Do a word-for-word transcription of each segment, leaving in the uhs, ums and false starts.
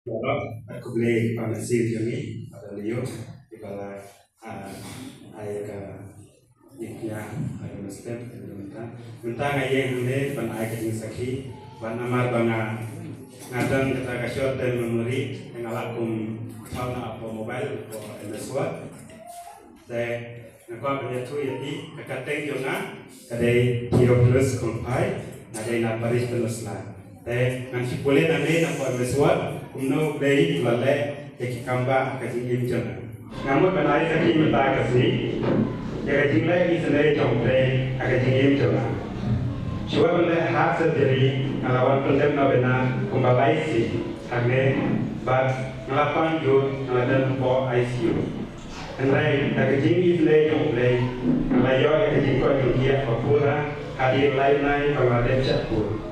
Khublei ïa ki paralok jong ngi, ïa ki paralok, ïa ki paralok, ïa ki paralok. Mynta nga ïeng hangne ban ai ka jingsakhi, ban namar ba nga, nga don kata ka short term memory, nga lah kum thaw na hapoh mobile, hapoh M S Word. Te nga kwah ban ïathuh ïa phi, ka kyrteng jong nga ka dei Theophilus Kongphai, nga dei na parish Pynursla. Te ngan shu pule nangne na pdeng M S Word kumno U Blei u la leh ïa ki kam ba ha ka jingim jong nga. Nga mut ban ai sakhi mynta ka sngi ïa ka jingleh isynei jong U Blei ha ka jingim jong nga. Shuwa ban leh heart surgery nga la wan pyndep na bynta kumba lai sien hangne bad nga la pang jur, nga la don hapoh I C U. Hynrei da ka jingisynei jong U Blei nga la ïoh ïa ka jingkoit jingkhiah ba pura hadien lai bnai ba nga la dep shah pur.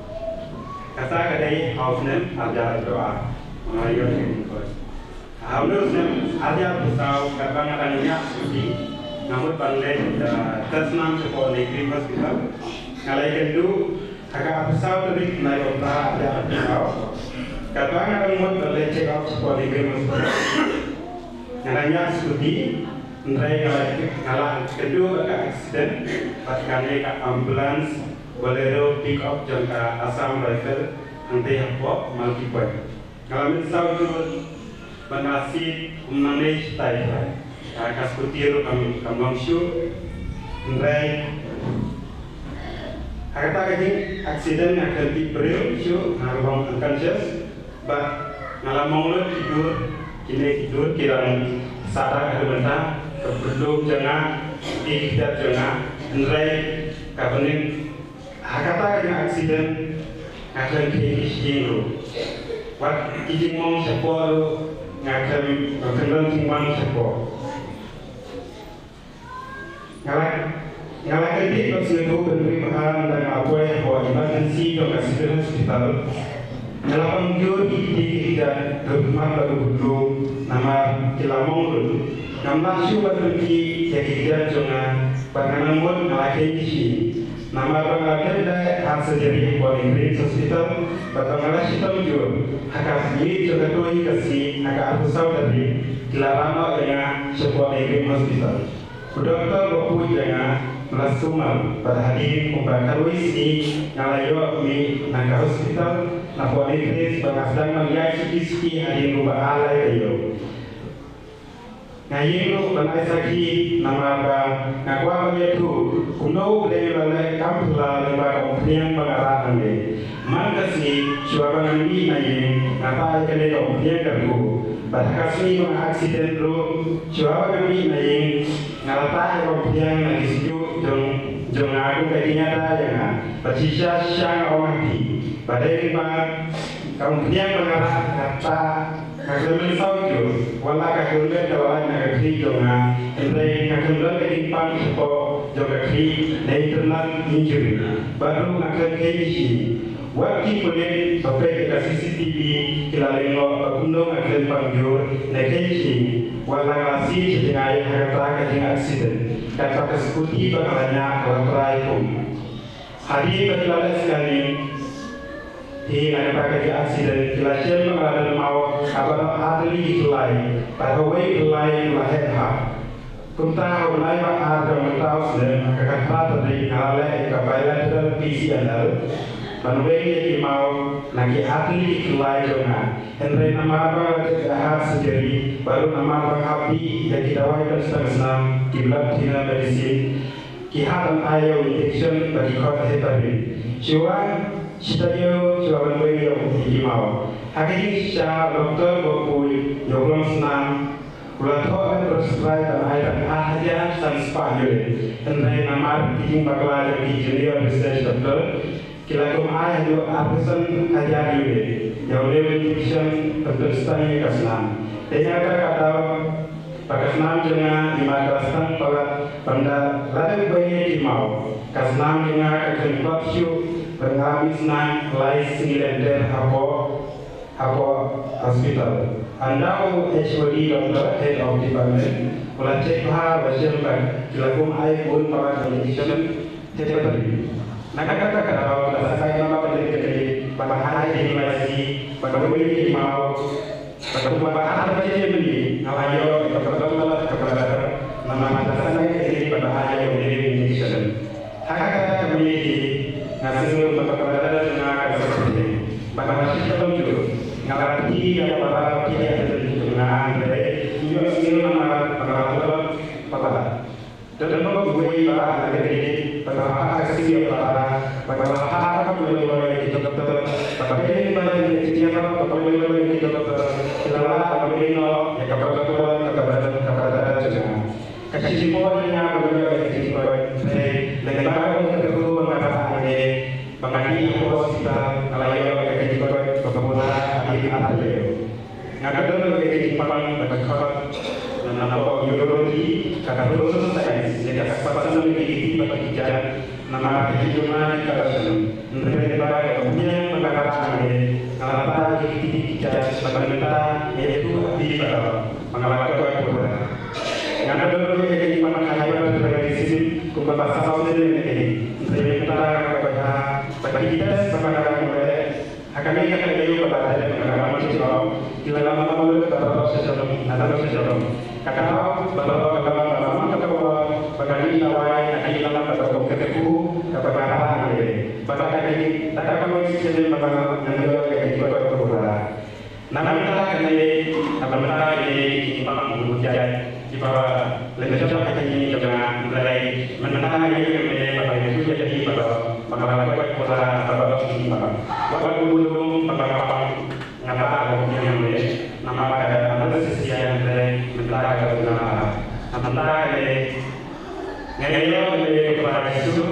Kata ka dei ha u snem ar hajar arphew ar, nga la ïoh ïa ka jingkoit. Ha u snem ar hajar arphew saw, katba nga dang ñiah scooty, nga mut ban leit, eh, test snam shapoh Negri Hospital. Nga la ïakynduh ha ka arphew saw tarik bnai Naiwieng ar hajar arphew saw, katba nga dang mut ban leit check up shapoh Negri Hospital. Nga dang ñiah scooty, hynrei nga la, nga la kynduh bad ka accident bad kane ka ambulance Bolero pickup jong ka Assam Rifle hangtei hapoh Malki Point. Nga la mynsaw jur bad nga la siat kum nangne shatai trai. Ka, ka scooty ruh kam, kam long shuh. Hynrei ha kata ka jing accident nga khlem tip briew shuh, nga long unconscious. Bad nga la mong lut ki dur, kine ki dur ki dang sah haduh mynta, ka pynlong jong nga, ki kjat jong nga, hynrei ka bynning ha kata ka jing accident nga khlem kheiñ ki shijing ruh. Wat ki jingmong shapoh ruh nga khlem, nga khlem don jingmong shapoh. Nga la, nga la kyndit bad sngewthuh ban ri bha ynda nga la poi hapoh emergency jong ka Civil Hospital. Nga la pang jur ïa ki kti ki kjat, ruh khmat bad ruh khmat namar ki la mong lut. Ngam lah shuh ban pynkhiah ïa ki kjat jong nga bad nga nang mut nga la kheiñ ki shijing. Namar ba nga la dep leh heart surgery hapoh Green Hospital bad ba nga la shitom jur ha ka miet jong ka tui ka sngi ha ka arphew saw tarik ki la rah noh ïa nga shapoh Green Hospital. U doktor ba pule ïa nga u la sumar bad hadien kumba khatwei sngi nga la ïoh mih na ka hospital napoh Green bad nga sdang ban ïaid suki suki hadien kumba ar lai taïew. Nga ïeng ruh ban ai sakhi namar ba nga kwah ban ïathuh kumno U Blei u la leh kam phylla lyngba ka umphniang ba nga rah hangne. Man ka sngi shuwa ba ngan mih na ïing nga tah ïa kane ka umphniang kyrkhu. Bad ha ka sngi ba nga accident ruh shuwa ba ngan mih na ïing nga la tah ïa ka umphniang na ki sjuh jong, jong nga kum ka jingïada ïa nga. Bad shisha shisha nga ong ha phi ba dei lyngba ka umphniang ba nga rah nga tah. Nga khlem mynsaw jur, wat la ka kyrmet ka la lait na ka khlieh jong nga, hynrei nga khlem don ka jingpang shapoh jong ka khlieh na internal injury. Bad ruh nga khlem kheiñ ki shijing. Wat ki pulit ba peit ïa ka C C T V ki la lyngngoh ba kumno nga khlem pang jur ne kheiñ ki shijing. Wat la nga la siat sha jngai ha kata ka jing accident. Kata ka scooty ba nga la ñiah ka la trai kum. Hadien ba ki la leh scanning hi na kata ka jing accident, ki la shem ba nga la don maw ha baroh artylli ki khyllai, bad ha kawei ka khyllai ka la heh bha. Kumta ha u bnai ba ar jong mynta u snem, ha ka khatphra tarik nga la leh ïa ka bilateral P C L R ban weng ïa ki maw na ki artylli ki khyllai jong nga. Hynrei namar ba nga la dep heart surgery bad ruh namar ba nga hap bih ïa ki dawai ban sdang snam, ki blood thinner medicine, ki hap ban ai ïa u injection bad ki khot heparin. Shuwa shi taïew shuwa ban weng ïa u, ïa ki maw. Ha ka jingshisha u doktor ba pule ïa u long snam u la thoh ban prescribe ban ai tang ar hajar san spah unit. Hynrei namar ki jingbakla jong ki junior research doctor, ki la kum ai haduh arphew san hajar unit ïa une u injection ban pynsdang ïa ka snam. Te na kata ka daw ba ka snam jong nga i mad ka la sdang palat, ban da la dep weng ïa ki maw, ka snam jong nga ka khlem klot shuh ban ïa mih snam lai sngi lynter hapoh, hapoh hospital. Ynda u H O D doctor, head of department, u la check bha, u la shem ba ki la kum ai bun palat ka injection heparin. Na kata ka daw la sa kai namar ba ka dei ka dei ban ai ïa ki lai sngi ban weng ïa ki maw. Bad kumba ar baje mynmiet nga la ïoh ïa ka bynta ka bynta namar ka sangeh ïa ka bynta ïa u injection. Ha kata ka miet hi nga sngew ba ka bynta jong nga ka sngewthuh. Bad ha ka shitom jong nga la kti ïa ka bynta kti ïa ka bynta jong nga hynrei ïoh sngew namar ba nga la tlot palat. Don bok uwei ba la kyndiah ba la ha ka sing ïa ba la ba la ha ka poi loi loi ki doktor ba ka poi ba la ki doktor ba poi loi loi ki doktor ki la la ka poi no ïa ka ba ka ba ka ba ka ba ka ba ka ba ka shim bor ïa ba la ïa ki doktor. Leng ba ka ba ka ba ka ba ba nga dih ha hospital nga la ïoh ïa ki doktor ba ka ba la ki doktor. Nga don bad ka jingpang bad ka khot na nongpang urology, ka fluorescence, ïa ka spasm ïa ki kti bad ki kjat, namar ka jingduna ïa ka spasm. Hynrei ba ka pynïang bad ka rah ngi, nga la tah ïa ki kti ki kjat bad mynta nga ïathuh ha phi baroh ba nga la koit pura. Nga don bad ka jingpang hyperthyroidism kumba saw snem ïa ki, hynrei mynta nga koit ha bad ki test ba nga la koit. Ha kane ka taïew ba la dep ka ram ki jong ki la lam ba lut ba lut sha jong na lut sha jong. Ka daw ba lut ka lam ba lam ka ba ba ka ni la wai ka ni la lam ba ka ka ku ka ba ka ba ha ne. Ba ka ni da ka ba ni sha ne ba ka na ni ka ki ko ko ba. Na na ta kane ka ba ta ne ki pa ku jai. Kiba la jop ka jingim jong nga, hynrei mynta nga ïohi mynne ba la ïathuh ïa ki ba la, ba la koit pura ba la ki ba la. Wat ba la lum ba la pang nga ba la ki mynne. Namar ka analysis ïa hynrei mynta ka la. Mynta ka la nga ïohi mynne ba la Jisu.